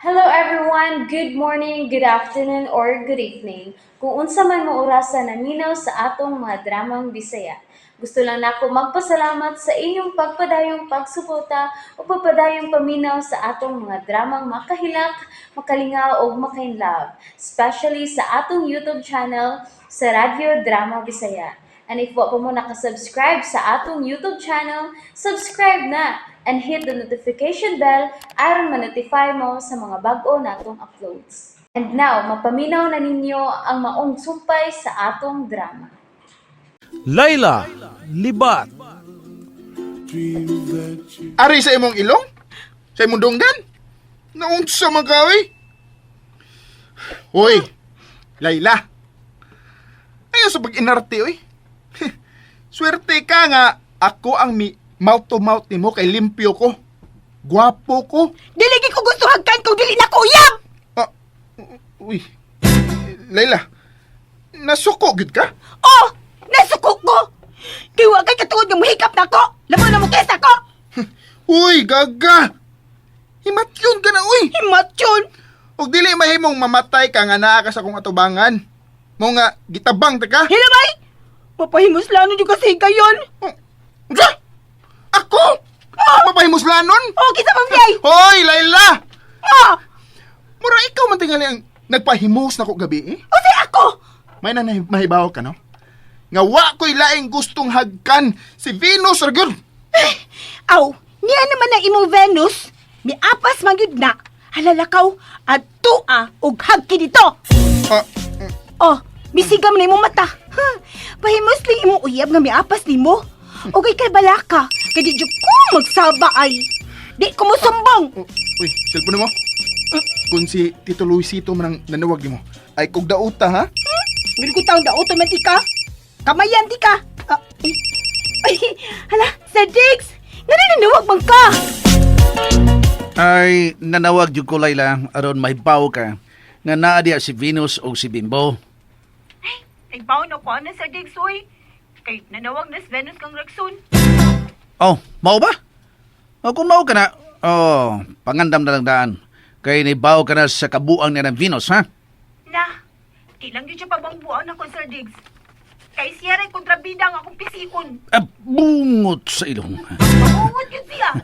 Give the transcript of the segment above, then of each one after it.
Hello everyone! Good morning, good afternoon, or good evening. Kung unsa man mo orasa naminaw sa atong mga dramang Bisaya. Gusto lang nako magpasalamat sa inyong pagpadayong pagsuporta o pagpadayong paminaw sa atong mga dramang makahilak, makalingaw ug makainlove, especially sa atong YouTube channel sa Radyo Drama Bisaya. And if wa pa mo nakasubscribe sa atong YouTube channel, subscribe na and hit the notification bell aron ma-notify mo sa mga bag-o natong uploads. And now, mapaminaw na ninyo ang maong sumpay sa atong drama. Layla, Libat. Ari sa imong ilong? Sa imong dunggan? Naunsa man ka, oy? Hoy, Layla. Ayaw sa pag-inarte, oy. Swerte ka nga ako ang mi mouth to mouth nimo kay limpyo ko. Gwapo ko. Dili gyud ko gusto hagkan kung dili na ko uyab. Ah, uy. Layla, nasuko gud ka? Oh, nasuko ko. Kay wa kay katuod nga mohikap nako. Labaw na mo kaysa ko. Uy, gaga. Himatyon ka na, uy. Himatyon. Ug dili mahimong mamatay ka nga naa ka sa akong atubangan. Mo nga gitabang ta ka. Hilabay. Mapahimuslanon jud kasi kayon. Oh, unsa? Ako? Oh! Mapahimuslanon? Oh, kinsa man biyay. Hoy, Layla! Oh, Mura ikaw man tingali ang nagpahimos nako gabi eh. unsay ako? May na mahibaw ka, no? Nga wa ko'y laing gustong hagkan si Venus ra gyud. Aw, niya naman ang imong Venus. Miapas man gyud na. Halalakaw at tua og hagki dito. Ah, Oh, misiga man na imong mata. Ha, pahimos lang imong uyab nga miapas nimo. O kay kay balaka, kay di jud ko magsaba ay. Di ko mosumbong. Oh, uy, cellphone mo. Kung si Tito Luisito man ang nanawag nimo, ay kog dauta ha? Ngano ko taon daoton man ti ka. Kamayan ti ka. Ah, ay, ay, hala, Sir Diggs, ngano nanawag man ka? Ay, nanawag jud ko, Layla, aron mahibaw ka nga naa diya si Venus o si Bimbo. Ay, bawo na ko ana Sir Diggs, oy. Kay nanawag na si Venus kang Rexon. Oh, mao ba? O kung mao ka na, oh, pangandam na lang daan. Kay nibaw ka na sa kabuang niya ng Venus, ha? Na, di lang gyud siya pabangbuan ako Sir Diggs. Kay siya ray kontrabida ang akong pisikon. Ah, bungot sa ilong. Mabungot yun siya.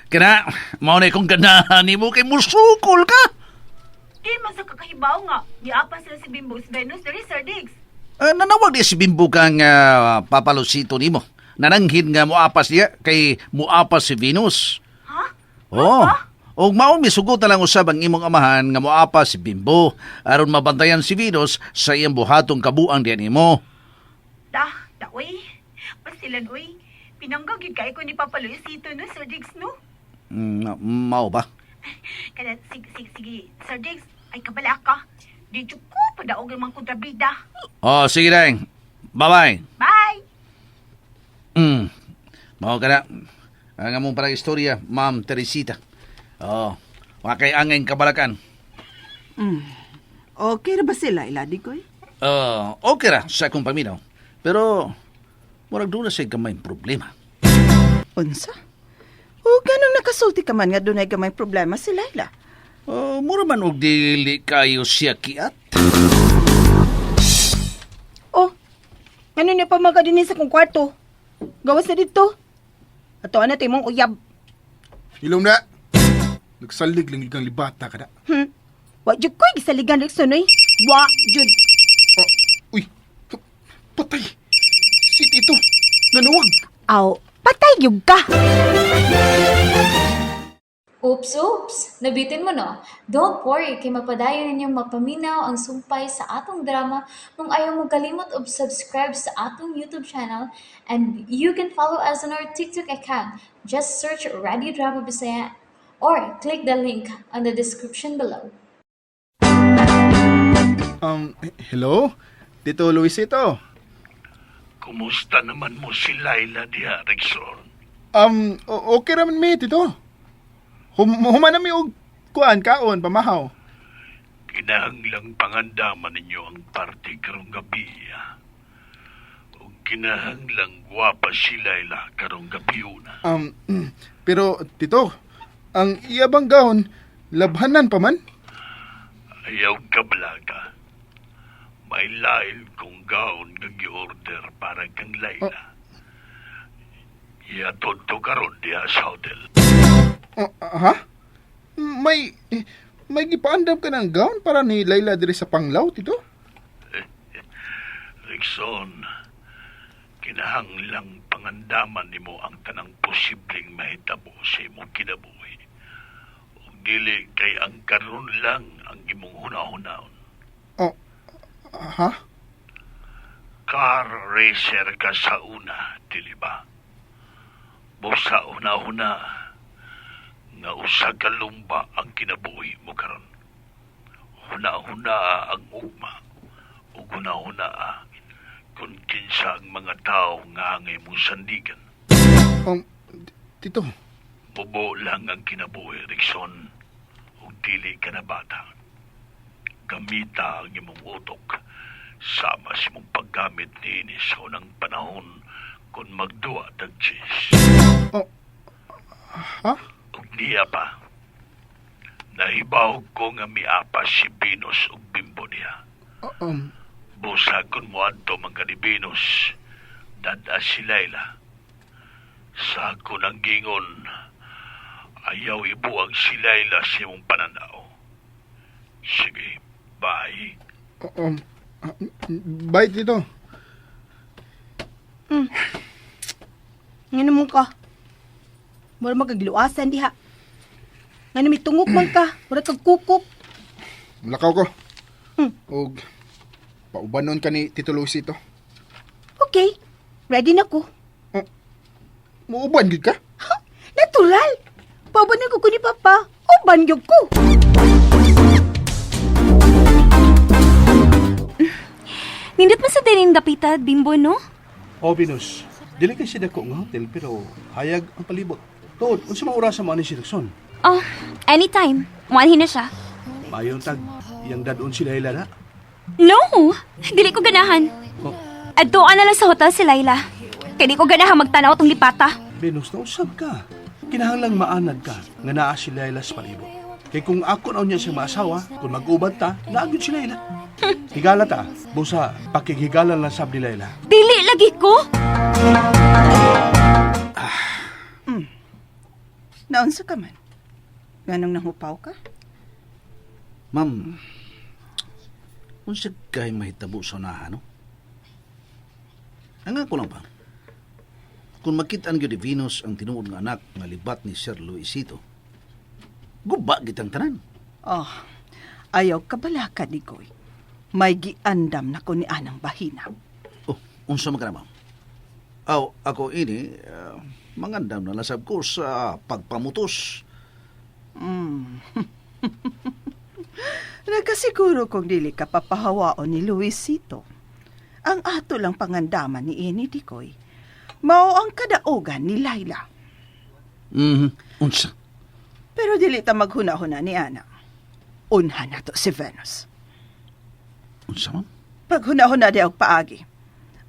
Kana, mao na kung ganahan nimo kay musukol ka. Di man sa kakahibaw nga, niapa sila si Bimbo si Venus diri Sir Diggs. Ah, nanawag di si Bimbo kang papalusito nimo. Nananghin nga muapas niya kay muapas si Venus. Ha? Oh. Og mao misugot na lang usab ang imong amahan nga moapa si Bimbo aron mabantayan si Venus sa iyang buhatong kabuang diyan nimo. Da, da oy. Pasilan oy. Pinanggag yun kay ko ni Papa Luisito no, Sir Diggs no. Mao ba? Kada sige sige sige, Sir Diggs, ay kabala ka. Di jud ko padaog ang mga kontrabida. Oh, sige dang. Bye-bye. Bye. Mao ka na. Ang among parang istorya, Ma'am Teresita. Oh, wa kay angay kabalakan. Okay ra ba sila, Ila, Digoy? Oh, okay ra sa akong paminaw. Pero murag doon na siya gamay problema. Unsa? O ganong nakasulti ka man nga dunay gamay problema si Laila. Oh, mura man og dili kayo siya kiat. Oh, ngano niya pa mga dinhi sa kong kwarto? Gawas na dito. Ato ana to imong uyab. Ilong na. Nagsalig lang kang libata ka na. Wa jud ko'y gisaligan Rexon oy. Wa jud. Ah, uy, patay. Si Tito, nanawag. Aw, patay gyud ka. Oops, oops! Nabitin mo no? Don't worry, kay mapadayon ninyong mapaminaw ang sumpay sa atong drama kung ayaw mo kalimot og subscribe sa atong YouTube channel, and you can follow us on our TikTok account. Just search Radio Drama Bisaya or click the link on the description below. Hello? Tito Luisito. Kumusta naman mo si Laila diha, Rexon? Okay raman mi, Tito. Human na mi og kuan kaon pamahaw. Kinahanglang pangandaman ninyo ang party karong gabi. Ah. Ug kinahanglang gwapa si Laila karong gabi una. Pero Tito, ang iya bang gahon Labhanan pa man? Ayaw ka balaga. May lain kong gown nga gi-order para kang Layla. Iatod to karon diha sa hotel. Oh, ha? May gipaandam ka ng gown para ni Layla diri sa Panglao, Tito? Rickson, kinahanglang pangandaman nimo ang tanang posibleng mahitabo sa imong kinabuhi. Ug dili kay ang karon lang ang imong hunahunaon. Oh, ha? Car racer ka sa una, dili ba? Busa una-una nga usa ka lumba ang kinabuhi mo karon. Huna-huna ang ugma ug huna-huna kung kinsa ang mga tao nga angay mong sandigan. Tito, Bubo lang ang kinabuhi, Rickson, ug dili ka na bata. Gamita ang imong utok sama sa imong paggamit niini sa unang panahon kung magduwa tag chess. Oh, ha? Ug niya pa, nahibaw ko nga miapa si Venus ug bimbo niya. Busa kung moadto man ka ni Venus, dada si Layla. Sa ako ng gingon, ayaw ibuwag si Layla sa imong pananaw. Sige, bye. Bye, Tito. Ngano mo ka? Mura magagluasan diha. Ngano may tungok man ka, mura kag kukok. Lakaw ko. Og paubanon ka ni Tito Luisito. Okay, ready na ko. Muuban gid ka? Ha? Natural! Paubanon ko ko ni Papa. Uban gyud ko. Nindot man sa dining dapita, Bimbo, no? O Venus, dili kay siya dako nga hotel pero hayag ang palibot. Tuod, unsa man oras mo ani si Rickson? Oh, anytime. Muanhin na siya. Mayon tag iyang dadon si Layla na. No! Dili ko ganahan. Oh, Adtuan na lang sa hotel si Layla. Kay di ko ganahan magtanaw tong lipata. Venus, nausab ka. Kinahanglang maanad ka nga naa si Layla sa palibot. Kay kung ako na niya siya maasawa, kung mag-uban ta, naagod si Layla. Higala ta, busa pakighigala lang sab ni Layla. Dili lagi ko! Naunsa ka man? Nganong nahupaw ka? Ma'am, unsa kay mahitabo sa unahan, no? Ang ako lang pa. Kung makit-an gyud ni Venus ang tinuod nga anak nga libat ni Sir Luisito, guba gitang tanan. Oh, ayaw ka balaka, Digoy. May giandam na ko ni Anang Bahina. Oh, unsa man ka na, ma'am? Aw, ako ini, mangandam na lasab ko sa pagpamutos. Nagkasiguro kung dili ka papahawaon ni Luisito. Ang ato lang pangandaman ni ini, Dikoy. Mao ang kadaogan ni Laila. Unsa? Pero dili ta maghuna-huna ni Ana. Unha na to si Venus. Unsa, ma'am? Paghuna-huna di og paagi.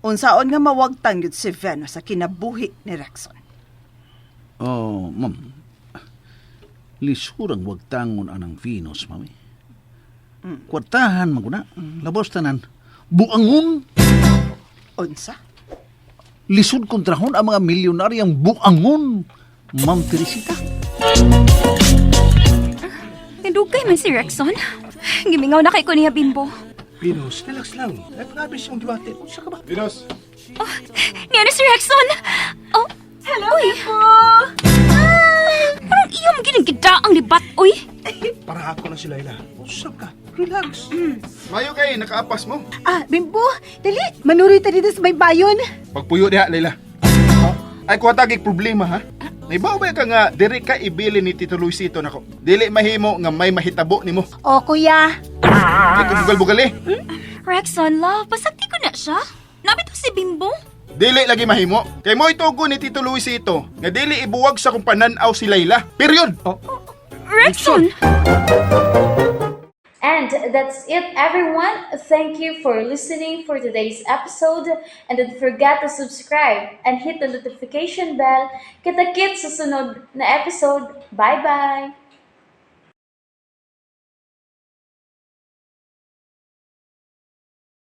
Unsaon nga mawagtang yun si Venus sa kinabuhi ni Rexon. Oh, ma'am. Lisurang wagtangon anang Venus, mami. Kwartahan maguna, labos tanan. Buangon, Unsa? lisod kontrahon ang mga milyonaryang buangon. Ma'am Teresita. Nandugay man si Rexon. Gimingaw na kay ko niya, Bimbo. Venus, relax lang. Ay, promise yung debate. Unsa ka ba? Venus. Oh, niya na si Rexon! Oh, hello, uy. Bimbo! Parang iyong ginagida ang libat, uy. Para ako na si Layla. Usap ka. Relax. Mayo kay nakaapas mo. Ah, Bimbo, dali. Manuri ta dito sa may bayon. Pagpuyo diha, Layla. Ay, kuha tagig problema, ha? Naibaw ba ka nga, diri ka ibili ni Tito Luisito nako. Dili mahimo nga may mahitabo nimo. O, kuya. Kay bugal-bugal eh. Rexon, love, pasagti ko na siya. Nabito si Bimbo. Dili lagi mahimo. Kay mo itugo ni Tito Luisito nga dili ibuwag sa kung pananaw si Layla. Period. Rexon! And that's it, everyone. Thank you for listening for today's episode. And don't forget to subscribe and hit the notification bell. Kita-kits sa sunod na episode. Bye-bye!